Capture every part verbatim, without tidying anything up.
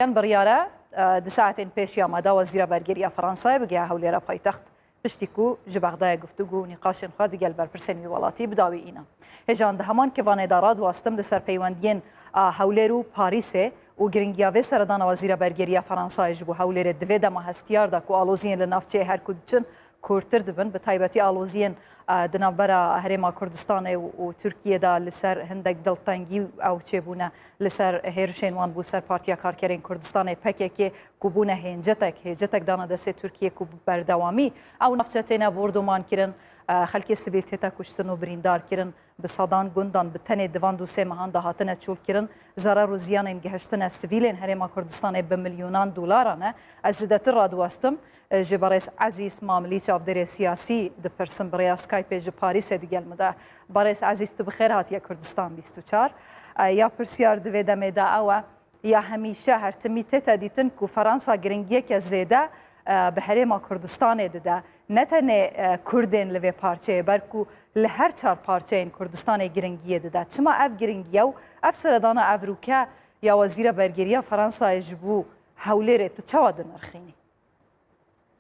Yan biryare, e, di saetên pêş ya me de Wezîra Bergeriya Fransayê bigiha hewlêra paytext, piştî ku ji Bexdayê guftûgû û nîqaşên xwe digel berpirsên wî welatî bida wî înan. Hêjan di heman kivanê de radiwastim li ser peywendiyên, a, Hewlêr û Parîsê û giringiya vê seredana Wezîra Bergeriya Fransayê ji bo Hewlêrê di vê dema hestiyar de ku aloziyên li navçeyê her ku diçin, kûrtir dibin, bi taybetî aloziyên, e, di navbera Herêma Kurdistanê û, û Tirkiyê de li ser hindek diltengî ew çêbûne, li ser hêrişên wan bû ser Partiya Karkerên Kurdistanê, P K K, ku bûne hêncetek, hêcetek dane destê Tirkiyê ku bi berdewamî ew navçe têne bordoman kirin, e, xelkê sivîl tête kuştin û birîndar kirin. Bi sedan gundan bi tenê di van du sê mehan de hatine çolkirin, zerar û ziyanên gihiştine sivîlên Herêma Kurdistanê bi milyonan dolaran e. Ez zêdetir radiwestim, e, ji berêz Ezîz Mamilî, çavdêrê siyasî, dipirsim, bi rêya Skypeê ji Parîsê digel min de. Berêz Ezîz, tu bi xêr hatiye Kurdistan bîst û çar. E, ya pirsiyar di vê demê de ew e, ya hemîşe her timî tête dîtin ku Fransa giringiyeke zêde, e, bi Herêma Kurdistanê dide. Ne tenê, e, Kurdên li vê parçeyê, belku li her çar parçeyên Kurdistanê giringiyê dide. Çima ev giringiye û ev seredana evrûke ya Wezîra Bergeriya Fransayê ji bo Hewlêrê tu çawa dinirxînî?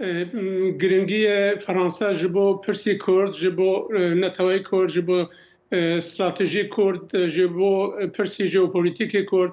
E, m, giringiye Fransa ji bo pirsî Kurd, ji bo, e, neteweyê Kurd, ji bo, e, stratejî Kurd, e, ji bo, e, pirsî jeopolitîkê Kurd,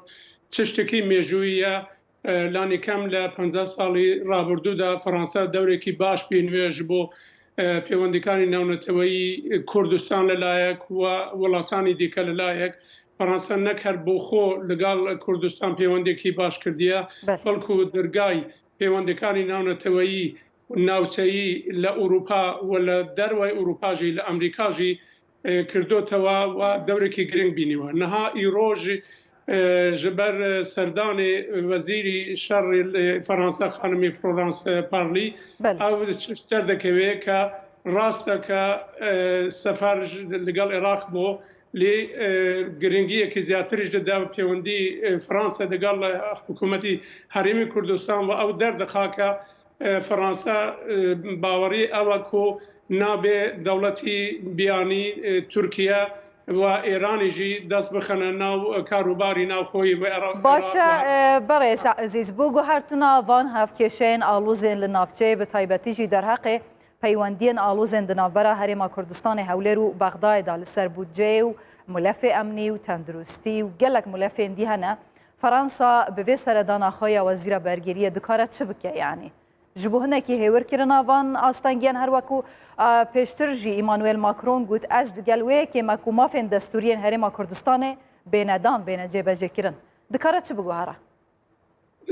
tiştekî mêjûyî ye. E, lanî kem li penca salî rabirdû de Fransa dewrekî baş bîniye ji bo, e, pêwendikanî navneteweyî Kurdistan li layek û welatani dîke li layek. Fransa nek her bo xwe li gel Kurdistan pêwendekî baş kirdiye, Belê. belku dergay pêwendikanî navneteweyî û navçeyî li Ewropa û li derwey Ewropa jî, li Amerîka jî, e, kirdotewa wa dewrekî giring bîniwe. Niha îro jî, e, ji ber, e, serdanê wezîrî şerê li Fransa xanimê Florence Parly, Belê. ew tişt derdikeve ke rast e ke, e, sefer ji, li gel Iraq bû, lê, e, giringiyekî zêdetir jî dide pêwendî, e, Fransa digel, e, hikûmetî Herêmê Kurdistan ve ew derdixa ke, e, Fransa, e, bawerî ew e ku nabe dewletî biyanî, e, Tirkiye ve Îranî jî dest bixine nav karûbarî navxweyî ve Ira-, Baş e, Iraq ve. e, berêz Ezîz, bo guhertina van hevkêşeyên alozên li navçeyê, bi taybetî jî derheqê peywendiyên alozên di navbera Herêma Kurdistanê Hewlêr û Bexdayê de li ser budceyê û mulefê emnî û tenduristî û gelek mulefên dî hene, Fransa bi vê seredana xwe ya Wezîra Bergeriyê dikare çi bike? Yanî ji bo hinekî hêwirkirina van astengiyan, her weku, a, pêştir jî Emmanuel Macron got, ez digel wê yekê me ku mafên destûriyên Herêma Kurdistanê bêne dan, bêne cêbecêkirin. Dikare çi biguhere?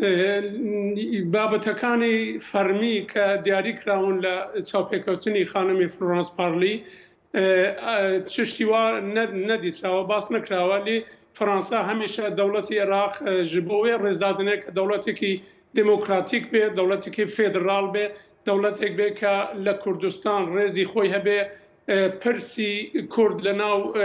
E, babetekanî fermî ke diyarî kirawin li çavpêkewtinî xanimê Florence Parly, e, e, tiştî wa ne-, nedîtirawe, bas nekirawe, lê Fransa hemîşe dewletî Iraq, e, ji bo wê rêzdadine ke dewletekî demokratîk be, dewletekî federal be, dewletek be ke li Kurdistan rêzî xwe hebe, e, pirsî Kurd li nav, e,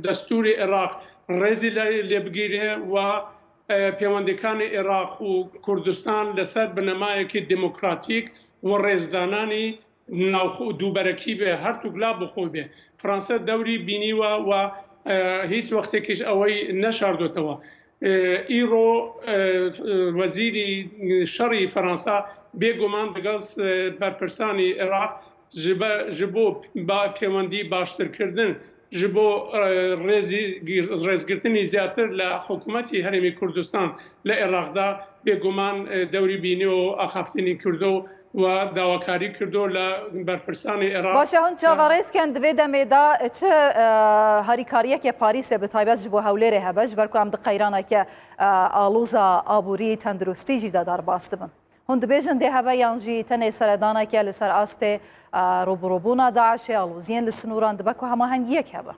destûrê Iraq rêzî lê, lê bigîre wa, e, pêwendikanê Iraq û Kurdistan li ser binemayekî demokratîk û rêzdananî navxwe û dûberekî be, her tu gula bi xwe be. Fransa dewrî bînî we, we, e, hîç wextekî ji ewey neşardotewe. E, îro, e, e, wezîrî şerî Fransa bêguman digel, e, berpirsanî Iraq ji be-, ji bo ba-, pêwendî baştirkirdin, ji bo, e, rêzî-, rêzgirtinî zêdetir li hikûmetî Herêmê Kurdistan li Iraq de bêguman, e, dewrî bînî û axaftinî kirdo û dawakarî kirdo li berpirsanê Iraq. Baş e, hûn çaverêz ken di vê demê de çi, e, harîkariyeke Parîsê bi taybet ji bo Hewlêrê hebe, ji ber ku em di qeyraneke, e, aloza aborî, tenduristî jî de derbas dibin? Hûn dibêjin dê hebe yan jî tenê seredaneke li ser astê, e, rûbirûbûna DAIŞê, aloziyên li sinoran, dibe ku hemahengiyek hebe?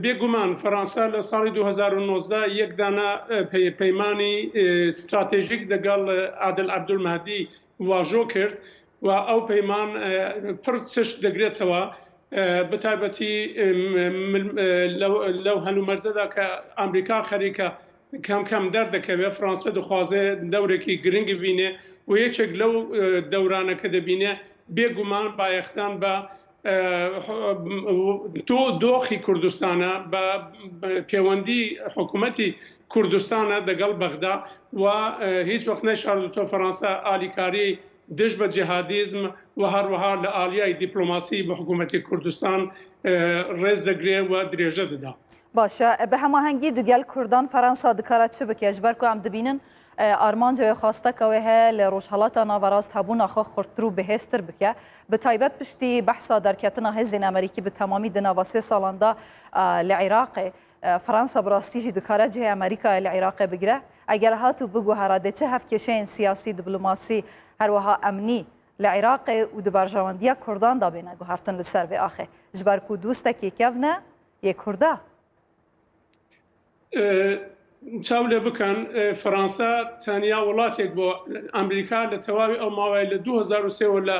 Bêguman Fransa li salê du hezar û nozdeh yek dane, e, pey-, peymanî, e, stratejîk digel, e, Adil Abdulmehdi vajo kir û ew peyman, e, pir tişt digirêtewe. E, bi taybetî, e, m-, m-, e, lew, lew helûmerze de ke Amerîka xerîk e, kem kem derdikeve, Fransa dixwaze dewrekî giring bîne û yê çek lew, e, dewraneke de bîne, bêguman bayexdan be, e, do-, doxî Kurdistan e, be, be pêwendî hikûmetî Kurdistan e degel Bexda, we, e, hiç wext neşardoto Fransa alîkarî dij be cihadîzm û her wiha li aliyê dîplomasî bi hikûmetê Kurdistan, e, rêz digire û dirêje dida. Baş e, bi hemahengî digel Kurdan Fransa dikare çi bike? Ji ber ku em dibînin, e, armanca wê xwasteke wê heye li Rojhelata Naverast hebûna xwe xurttir û bihêztir bike. Bi taybet piştî behsa derketina hêzên Amerîkî bi temamî di nava sê salan de, e, li Iraqê, e, Fransa bi rastî jî dikare cihê Amerîkayê li Iraqê bigire? Eger hat û biguhere, dê çi hevkêşeyên siyasî, diplomasî, her wiha emnî li Iraqê û di berjewendiya Kurdan de bêne guhertin li ser vê axê? Ji ber ku dostekî kevn e yê Kurda. E, çaw lê bikin, e, Fransa tenya welatek bû. Amerîka li tewayê ew maweyê li du hezar û sê û li,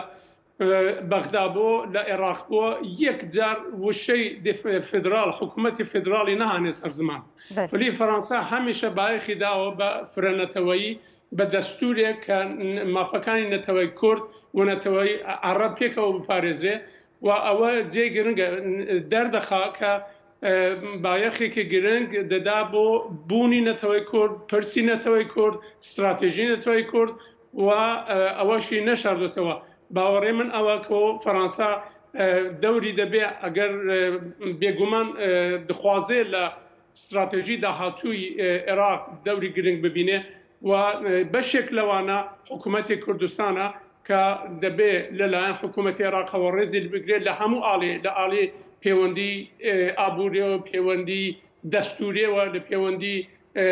e, Bexda bû, li Iraq bû, yek car wişey de fe-, federal, hikûmetê federalî nehane ser ziman. Belê. Belê Fransa hemîşe bayexî dawe be fireneteweyî, be destûrê ke n-, mafekanî neteweyî Kurd û neteweyî Ereb pêkewe biparêzê. Û ewe cihê giring e, derdixe ke, e, bayexekî giring dida bo bûnî neteweyî Kurd, pirsî neteweyî Kurd, stratejî neteweyî Kurd û, e, ewe jî neşardotewe. Bawerê min ew e ku Fransa, e, dewrî de bê, eger, e, bêguman, e, dixwaze li stratejî dahatûyî, e, Iraq dewrî giring bibîne û, e, beşek lewana hikûmetê Kurdistan e ke dibê li layan hikûmetê Iraqewe rêzê li bigire li hemû alê, li alê pêwendî, e, aborî, pêwendî destûrî û li pêwendî, e,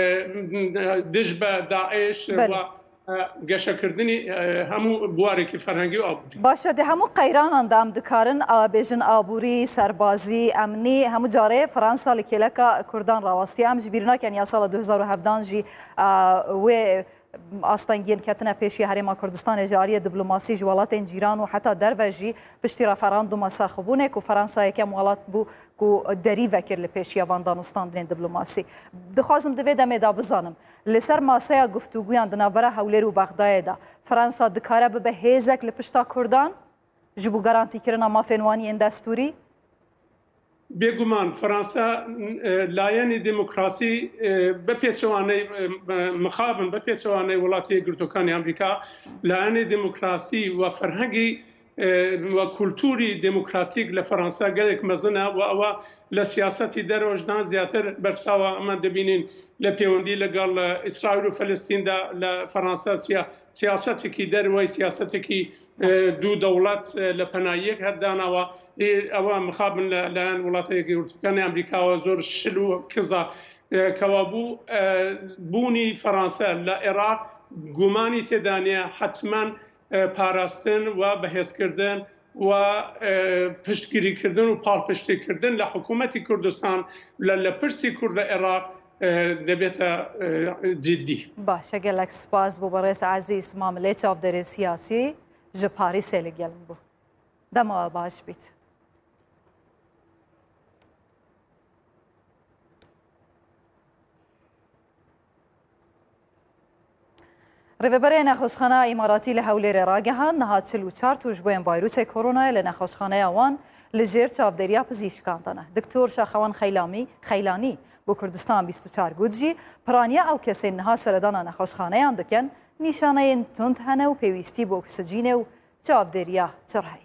dij be DAIŞ Belê. û, e, geşekirdinî, e, hemû buwarekî ferhengî û aborî. Baş e, di hemû qeyranan de em dikarin, a, bêjin aborî, serbazî, emnî, hemû carê Fransa li kêleka Kurdan rawastiye. Em ji bîr nakin ya sala du hezar û hevdan jî, a, wê astengiyên ketine pêşiya Herêma Kurdistanê ji aliyê diplomasî ji welatên cîran û heta derve jî piştî referanduma serxwebûnê ku Fransa yekem welat bû ku derî vekir li pêşiya van danûstandinên diplomasî. Dixwazim di vê demê de bizanim, li ser maseya guftûguyan di navbera Hewlêr û Bexdayê de Fransa dikare bibe hêzek li pişta Kurdan ji bo garantîkirina mafên wan yên destûrî? Bêguman Fransa, e, layenê demokrasî, e, bepêçewaneyê, e, e, mixabin, bepêçewaneyê Welatê Yekgirtokanê Amerîka, layenê demokrasî û ferhengî, e, û kultûrî demokratîk li Fransa gelek mezin e û ew li siyasetî derve jidan zêdetir berçaw e. Em dibînin li pêwendî li gel, e, Îsraîl û Filistîn de li Fransa siya-, siyasetekî derve, siyasetekî, e, du dewlet, e, li pena yek hat danawa. Lê ew mixabin li, li layan Welatê Yekgirtokanê Amerîka we zor şil û kiza, e, kewabû, e, bûnî Fransa li Iraq gumanî tê daniye, hetmen, e, parastin û bihêzkirdin û, e, piştgirîkirdin û palpiştîkirdin li hikûmetî Kurdistan, li, li pirsî Kurd li Iraq, e, debête, e, ciddî. Baş e, gelek spas bo berêz Ezîz Mamilê, çavdêrê siyasî ji Parîsê li gel min bû. Dema we baş bît. Rêveberê Nexweşxaneya Îmaratî li Hewlêrê ragihand, niha çil û çar tûşbûyên vayrûsê koronayê li nexweşxaneya wan li jêr çavdêriya pizîşkan de ne. Doktor Şaxewan Xeylamî, Xeylanî bo Kurdistan bîst û çar got jî, piraniya ew kesên niha seredana nexweşxaneyan dikin, nîşaneyên tund hene û pêwîstî bi oksijînê û çavdêriya çirhê.